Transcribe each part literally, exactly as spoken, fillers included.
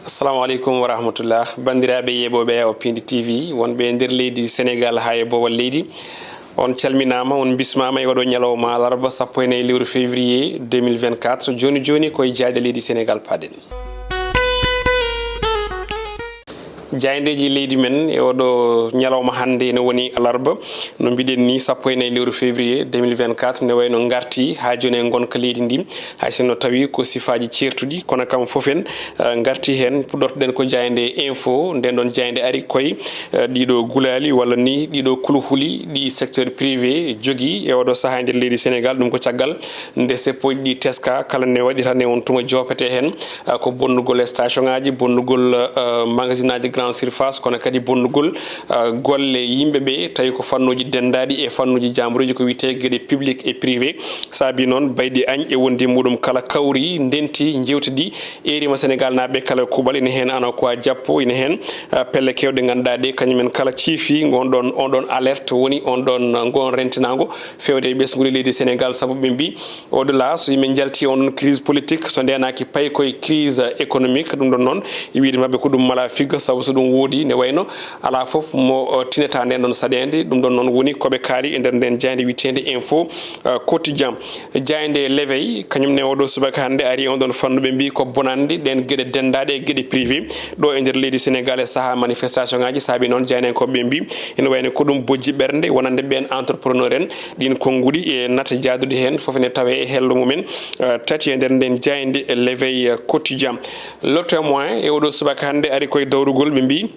Assalamu aleykum wa rahmatullah. Banndiraaɓe yeeɓooɓe Awa Pindi T V, wonɓe e nder leydi Senegaal haa e boowal leydi, on calminaama, on mbismaama e oɗo ñalawma alarba sappo e nayi lewru février deux mille vingt-quatre. Jooni jooni koye jaayɗe leydi Senegaal paaɗen. Jaayndeeji leydi men e oɗo ñalawma hannde ene woni alarba, no mbiɗen ni, sappo e nayi lewru février deux mille vingt-quatre, ne wayno ngarti haa jooni e ngonka leydi ndi, hay sinno tawi ko sifaaji ceertuɗi, kono kam fof en, eh, ngarti heen. Puɗɗortoɗen ko jaaynde info, nden ɗon jaaynde ari koye, eh, ɗiɗo gulaali walla ni ɗiɗo kuluhuli ɗi secteur privé jogii e oɗo sahaa e nder leydi Senegaal. Ɗum ko caggal nde seppooji ɗi teska, kala nde waɗi tan e on tuma joopete heen, ah, ko bonnugol e station ŋaaji, bonnugol, ah, magasin ŋaaji grande surface, kono kadi bonnugol, ah, golle yimɓe ɓe, tawi ko fannuuji denndaaɗi e fannuuji jaambureeji, ko wiyetee geɗe public e privé. Saabi noon, baydi añ e wondi muɗum kala kawri, ndenti, njewtidi, eerima Senegaal naaɓe kala kuuɓal, ina heen ana ko a jappo, ina heen, ah, pelle keewɗe ngannduɗaa ɗe, kañum en kala ciifi ngon ɗon, on ɗon alerte woni, on ɗon, ah, ngon rentinaango feewde e ɓesnguuli leydi Senegaal, sabu ɓe mbi au-delà, so yimɓe njalti on ɗon crise politique, so ndeenaaki pay koye crise économique, ɗum ɗon noon, e wiyde maɓɓe ko ɗum mala figga, sabu so ɗum woodi, ne wayno alaa fof mo, o, tinata nden ɗon saɗeende. Ɗum ɗon noon woni ko ɓe kaali e nder nden jaaynde wiyeteende Info, eh, Quotidien. Jaaynde L'éveil, kañum ne oɗo subaka hannde ari on ɗon fannu, ɓe mbi ko bonande ɗen geɗe denndaaɗe e geɗe privé ɗo e nder leydi Senegaal e sahaa manifestation ŋaaji. Saabi noon jaayndenkooɓe ɓe mbi ene wayno ko ɗum bojji ɓernde wonande ɓeen entrepreneur en. Ɗiin konnguɗi e nate jaaduɗi heen fof ene tawee e hello mumen, eh, tati e nder nden jaaynde L'éveil, eh, Quotidien. Le Témoin e oɗo subaka hannde ari koye dawrugol, ɓe mbi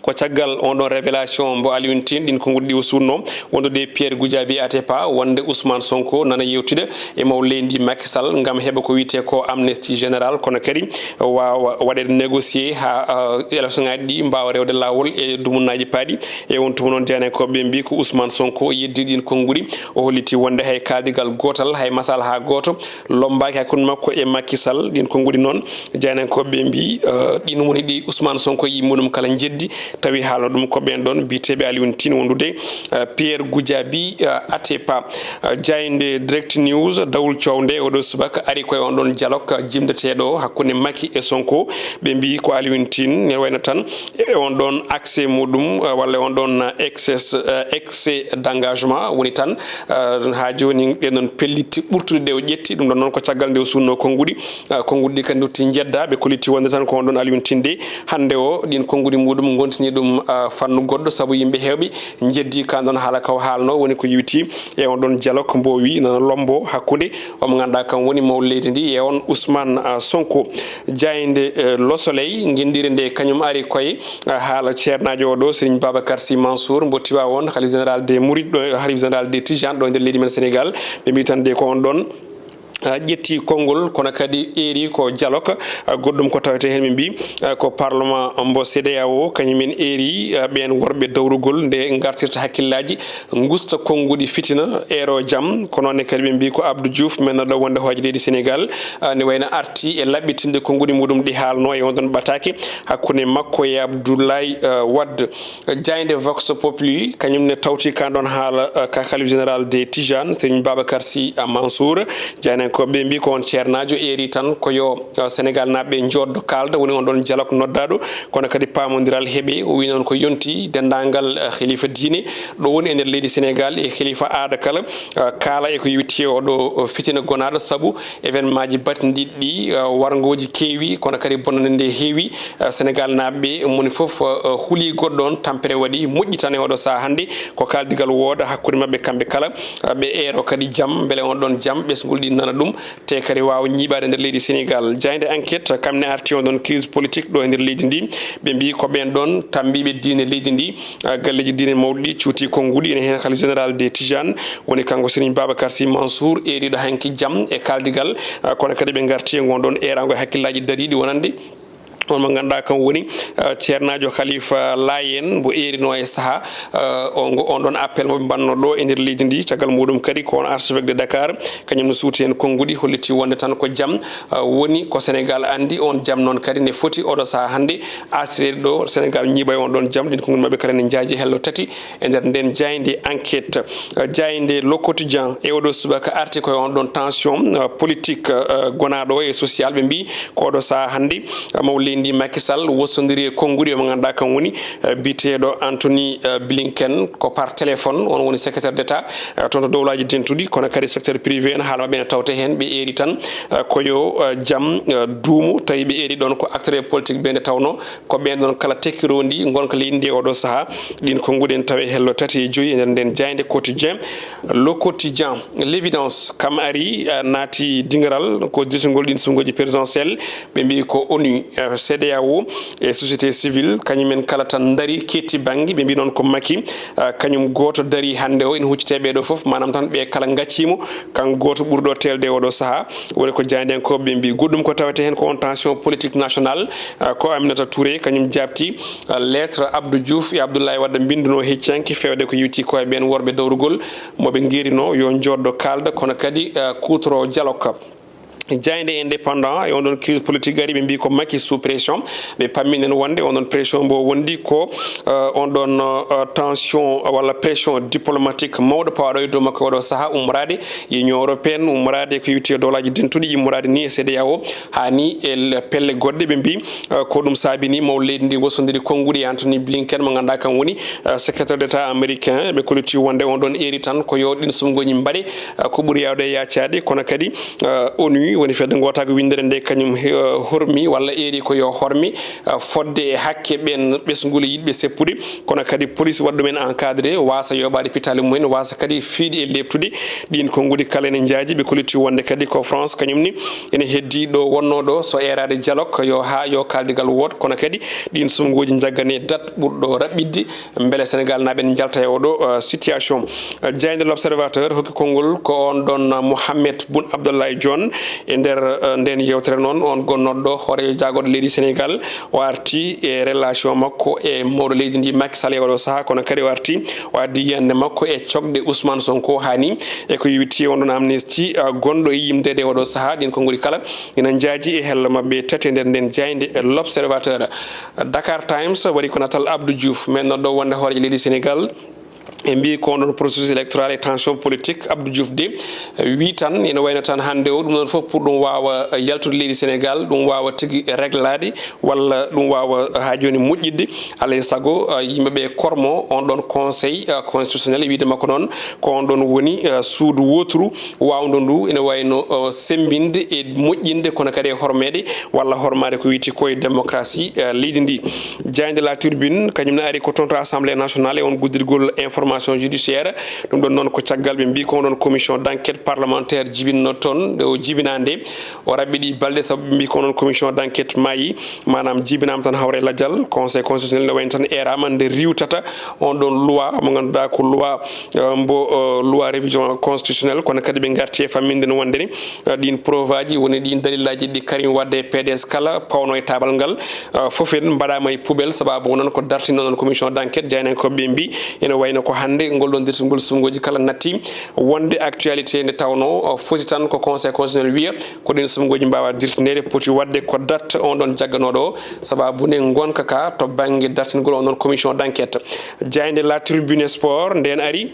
ko caggal on ɗon révélation mbo Alioune Tine, ɗiin konnguɗi ɗi o suutno wondude e Pierre Goudiaby Atepa, wonde Ousmane Sonko nana yewtida e maw leydi Macky Sall ngam heɓa ko wiyetee ko amnistie générale, kono kadi waawa waɗeede négocier haa, uh, élection ŋaaji ɗi mbaawa rewde laawol e dumunnaaji paaɗi. E on tuma noon, jaayndenkooɓe ɓe mbi ko Ousmane Sonko yeddi ɗiin konnguɗi, o holliti wonde hay kaaldigal gootal, hay masalaha gooto lommbaaki hakkunde makko e Macky Sall. Ɗiin konnguɗi noon, jaayndenkooɓe ɓe mbi, uh, ɗiin woni ɗi Ousmane Sonko yii muɗum kala njeddi, tawi haalno ɗum ko ɓeen ɗon mbiyeteeɓe Alioune Tine wondude, uh, Pierre Goudiaby, uh, Atepa. Uh, jaaynde Direct News, dawol coownde oɗo subaka ari koye on ɗon dialogue jimdeteeɗo hakkunde Macky e Sonko. Ɓe mbi ko Alioune Tine ne wayno tan e on ɗon accès muɗum, uh, walla on ɗon, uh, excès, uh, excès d'engagement woni tan, uh, haa jooni ɗen ɗon pellitte ɓurtuɗe ɗe o ƴetti. Ɗum ɗon noon ko caggal nde o suutno konnguɗi. Ah, konnguɗi ɗi kadi ndutti njedda, ɓe kolliti wonde tan ko on ɗon Alioune Tine hannde o, ɗiin konnguɗi muɗum ngontini ɗum, ah, fannu goɗɗo, sabu yimɓe heewɓe njeddi kaan ɗon haala ka o haalno, woni ko yowiti e on ɗon dialogue mbo o wi nana lombo hakkunde o mo ngannduɗaa kam woni mawɗo leydi ndi e on Ousmane, ah, Sonko. Jaaynde, eh, Le Soleil, ngenndire nde kañum ari koye, ah, haala ceernaajo o ɗo, Serigne Babacar Sy Mansour, mbo Tiwaawoon, Khalife général des Mourides, ɗo, Khalife général des Tidiane, ɗo e nder leydi men Sénégal. Ɓe mbi tan de ko on ɗon, ah, ƴetti konngol, kono kadi eeri ko dialogue, ah, goɗɗum ko tawetee heen, ɓe mbi, ah, ko parlement mbo CEDEAO, kañum en eeri, ah, ɓeen worɓe dawrugol nde ngartirta hakkillaaji, ngusta konnguɗi fitina, eero jam. Ko noon ne kadi ɓe mbi ko Abdou Diouf, mennoɗo wonde hooƴe leydi Sénégal, ah, ne wayno arti e laɓɓitinde konnguɗi muɗum ɗi haalno e on ɗon ɓataake hakkunde makko e Abdoulaye, ah, Wade. Jaaynde Vox Populi, kañum ne tawti kaan ɗon haala, eh, ka Khalife général des Tidiane, Serigne Babacar Sy, eh, Mansour. Jaayndenkooɓe ɓe mbi ko on ceernaajo eeri tan ko yo, eh, Senegal naaɓe njoɗdo kaalda, woni on ɗon dialogue noddaaɗo, kono kadi paamondiral heɓe. O wi noon ko yonti denndaangal, eh, khalifa diine ɗo woni e nder leydi Senegal e khalifa aada kala, eh, kaala e ko yowiti e oɗo, eh, fitina gonaaɗo, sabu événement ji battindiiɗi ɗi, eh, warngooji keewi, kono kadi bonnande nde heewi. Eh, Senegal naaɓe ɓe, moni fof, eh, huli goɗɗo on tampere waɗi moƴƴi tan e oɗo saha hannde. Ko kaaldigal wooda hakkunde maɓɓe kamɓe kala, eh, ɓe eero kadi jam, mbele on ɗon jam ɓesngol ɗi nana ɗum, te kadi waawa ñiiɓaade nder leydi Senegal. Jaaynde Enquête, kam ne arti on ɗon crise politique ɗo e nder leydi ndi. Ɓe mbi ko ɓeen ɗon tambiiɓe diine leydi ndi, eh, galleeji diine mawɗi ɗi cuuti konnguɗi, ene heen Khalife général des Tidiane, woni kanko Serigne Babacar Sy Mansour, eeriiɗo hanki jam e kaaldigal, eh, kono kadi ɓe ngarti e ngon ɗon eeraango e hakkillaaji dariiɗi wonande on mo ngannduɗaa kam woni, eh, ceernaajo Khalifa Layen, mbo eerino e saha, eh, o ngo, on ɗon appel mo ɓe mbanno ɗo e nder leydi ndi. Caggal muɗum kadi ko on archevêque de Dakar, kañum no suuti heen konnguɗi, holliti wonde tan ko jam, eh, woni ko Senegal anndi. On jam noon kadi ne foti oɗo saha hannde artireede ɗo Senegal ñiiɓa e on ɗon jam. Ɗin konnguɗi maɓɓe kala ne njaaji hello tati e nder nden jaaynde Enquête. Eh, jaaynde Le Quotidien e oɗo subaka arti koye on ɗon tension, eh, politique, eh, gonaaɗo e social. Ɓe mbi ko oɗo saha hannde, eh, mawle Indi Macky Sall wosondiri e konnguɗi, omo ngannduɗaa kam woni, eh, biyeteeɗo Anthony, eh, Blinken, ko par téléphone, on woni secrétaire d'État, eh, toon to Dowlaaji Dentuɗi, kono kadi secteur privé en, haala maɓɓe ene tawte heen, ɓe eeri tan, eh, ko yo, eh, jam, eh, duumo, tawi ɓe eeri ɗoon ko acteur politique ɓe nde tawnoo, ko ɓeen ɗoon kala tekkirondi ngonka leydi ndi e oɗo sahaa, ɗiin konnguɗi ene tawe hello tati e joyi e nder ndeen jaaynde quotidien, Le Quotidien, L'Évidence, kam ari, eh, naati diŋgaral ko jejjitgol ɗiin suɓngooji présidentielle, ɓe mbiyi ko onu, eh, C D A O e société civile, kañum en kala tan ndari ketti bannge, ɓe mbiyi noon ko Macky, eh, kañum gooto dari hannde o, ene huccitee ɓee ɗoo fof, maanaam tan ɓe kala ngacciimo, kan gooto ɓurɗo teelde e oɗo sahaa, woni ko jaayndiyankooɓe ɓe mbiyi. Goɗɗum ko tawetee heen ko on tension politique nationale, eh, ko Aminata Touré, kañum jaabti, eh, lettre Abdou Diouf e Abdoulaye Wade mbinnduno hecci hanki feewde ko yowiti ko e ɓeen worɓe dowrugol, mo ɓe ngeerino yo njooɗo kaalda, kono kadi, eh, kuutoro dialogue. Jaaynde Indépendant e on ɗoon crise politique ari, ɓe mbiyi ko Macky sous pression. Ɓe pamminen wonde on ɗoon pression mbo wondi ko, eh, on ɗoon, eh, tension walla pression diplomatique mawɗo pawaaɗo e dow makko e oɗo sahaa, ummoraade e Union européenne, ummoraade ko yowiti e Dowlaaji Dentuɗi, ummoraade ni e C D A O, haa ni e le-, pelle goɗɗe. Ɓe mbiyi, eh, ko ɗum saabi ni mawɗo leydi ndi wosondiri konnguɗi e Anthony Blinken mo ngannduɗaa kam woni, eh, secrétaire d'État américain. Ɓe kolliti wonde on ɗoon eeri tan ko yo ɗiin suɓngooji mbaɗe, eh, ko ɓuri yaawde e yaacaade, kono kadi, eh, onu woni fedde ngootaagu winndere nde kañum, eh, hormi walla eeri ko yo horme, eh, fodde e hakke ɓeen ɓesnguuji yiɗɓe seppude, kono kadi police waɗa ɗumen encadré, waasa yooɓaade pitaali mumen, waasa kadi fiyde e leeptude. Ɗiin konnguɗi kala ene njaaji, ɓe kolliti wonde kadi ko France kañum ni ene heddii ɗo wonnoo ɗo, so eeraade dialogue yo haa yo kaaldigal wood, kono kadi ɗiin suɓngooji njaggane date ɓurɗo raɓɓiɗde, mbele Senegaalnaaɓe ene njalta e oɗo, eh, situation. Eh, jaaynde L'Observateur hokki konngol ko on ɗoon, eh, Mohamed Boun Abdallah Dionne. E nder, eh, ndeen yeewtere noon, on gonnooɗo hooreejo jaagorɗo leydi Senegaal, o arti e relation makko e mawɗo leydi ndi Macky Sall e oɗo sahaa, kono kadi o arti o addi yiyannde makko e cokde Ousmane Sonko haa ni e ko yowiti on ɗoon amnistie, eh, gonɗo e yimdeede e oɗo sahaa. Ɗiin konnguɗi kala ina njaaji e hello maɓɓe tati e nder ndeen jaaynde, eh, L'Observateur. Dakar Times waɗi ko natal Abdou Diouf, men noon ɗo wonde hooreejo leydi Senegaal. E mbiyi ko on ɗoon processus électoral e tension politique, Abdou Diouf de, eh, wii tan, ene wayno tan hannde o, ɗum ɗoon fof pour ɗum waawa, eh, yaltude leydi Senegaal, ɗum waawa tigi réglaade, walla ɗum waawa, eh, haa jooni moƴƴitde. Alaa e sago, eh, yimɓe ɓe kormo on ɗoon conseil, eh, constitutionnel, wiide makko noon ko on ɗoon woni, eh, suudu wooturu waawndo ndu ene wayno, eh, semmbinde e moƴƴinde, kono kadi e hormeede walla hormaade ko wiyetee ko e démocratie, eh, leydi ndi. Jaaynde La Tribune, kañum ne ari ko toon to Assemblée nationale e on guddirgol information judiciaire. Ɗum ɗoon noon ko caggal ɓe mbii ko on ɗoon commission d'enquête parlementaire jibinno toon, nde o jibinaa nde, o raɓɓiɗi balɗe sabu ɓe mbii ko on ɗoon commission d'enquête maayi, maanaam jibinaama tan hawre lajal. Conseil constitutionnel ne wayno tan eeraama nde riiwtata on ɗoon loi mo ngannduɗaa ko loi, eh, mbo, eh, loi révision constitutionnelle, kono kadi ɓe ngarti e famminde no wonde ni, eh, ɗiin preuve aji, woni ɗiin dalillaaji ɗi Karim Wade e P D S kala pawno e taabal ngal, eh, fof en mbaɗaama e poubelle, sababu o noon ko dartinoo noon commission d'enquête, jaayndiyankooɓe ɓe mbii ene wayno ko hannde ngol ɗoon dirtingol suɓngooji kala natti wonde actualité nde tawnoo, eh, foti tan ko conseil constitutionnel wiya ko ɗiin suɓngooji mbaawaa dirtineede, poti waɗde ko date on ɗoon jagganooɗo o, sababu nde ngonka ka to bannge dartingol on ɗoon commission d'enquête. Jaaynde La Tribune Sport ndeen ari,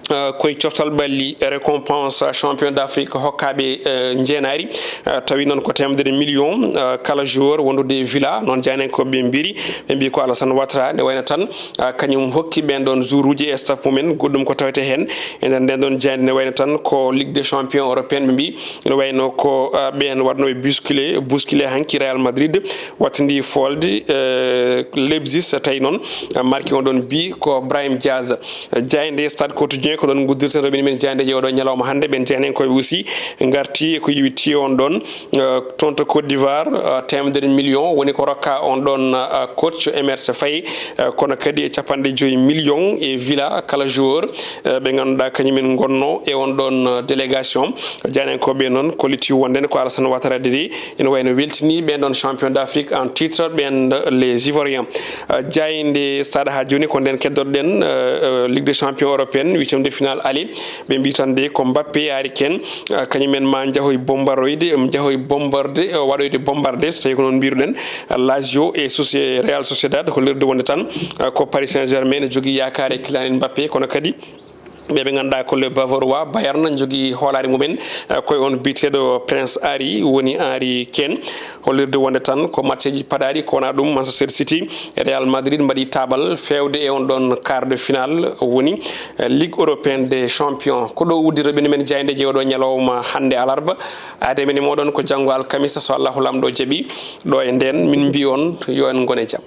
eh, koye coftal ɓalli récompense champion d'Afrique hokkaaɓe, eh, njeenaari, eh, tawi noon ko temedere million, eh, kala joueur wondude e Villa, noon jaayndiyankooɓe ɓe mbiri, ɓe mbii ko Alassane Ouattara, nde wayno tan, eh, kañum hokki ɓeen ɗoon joueur uji e staff mumen, goɗɗum ko tawetee heen e nder ndeen ɗoon jaaynde, nde wayno tan ko Ligue des champions européenne, ɓe mbii ene wayno ko, eh, ɓeen waɗnooɓe bousculé, bousculé hanki Real Madrid, wattindi foolde, eh, Leipzig, tawi noon, eh, marki on ɗoon bi ko Brahim Diaz. Jaaynde Stade Quotidien ko ɗoon nguddirten rewɓe men jaayndeeji oɗo ñalawma hannde, ɓeen jaayndiyankooɓe aussi ngarti e ko yowiti on ɗoon, eh, toon to Côte d'Ivoire, eh, temedere million woni ko rokka on ɗoon, eh, coach Emerse Faé, eh, kono kadi e capanɗe joyi million e Villa kala joueur, eh, ɓe ngannduɗaa kañumen ngonno e on ɗoon, eh, délégation. Jaayndiyankooɓe noon kolliti wonde ne ko Alassane Ouattara de ene wayno weltini ɓeen ɗoon champion d'Afrique en titre, ɓeen les Ivoiriens. Eh, jaaynde Stade haa jooni ko ndeen keddoɗen, eh, eh, Ligue des champions européenne, huitième de finale aller. Ɓe mbii tan de ko Mbappé e Harry Kane, eh, kañumen ma njahoy bombaroyde, njahoy bombarde, eh, waɗoyde bombardé, so tawi ko noon mbiruɗen, eh, Lazio e Soci-, Real Sociedad, hollirde wonde tan, eh, ko Paris Saint-Germain ne jogii yaakaare Kylian Mbappé, kono kadi Ɓe ɓe ngannduɗaa ko le Bavarois, Bayern jogii hoolaare mumen, eh, koye on biyeteeɗo Prince Henry, woni Henry Kane. Hollirde wonde tan ko matcheji paɗaaɗi, ko wonaa ɗum Manchester City e Real Madrid mbaɗi taaɓal feewde e on ɗon quart de finale, woni, eh, Ligue Européenne des Champions. Ko ɗo udditorɓe men jaayndeeji oɗo ñalawma hannde alarba. Aade men e mooɗon ko janngo alkamisa, so Allahu Laamɗo jaɓi, ɗo e ndeen. Min mbii on yo en ngon e jam.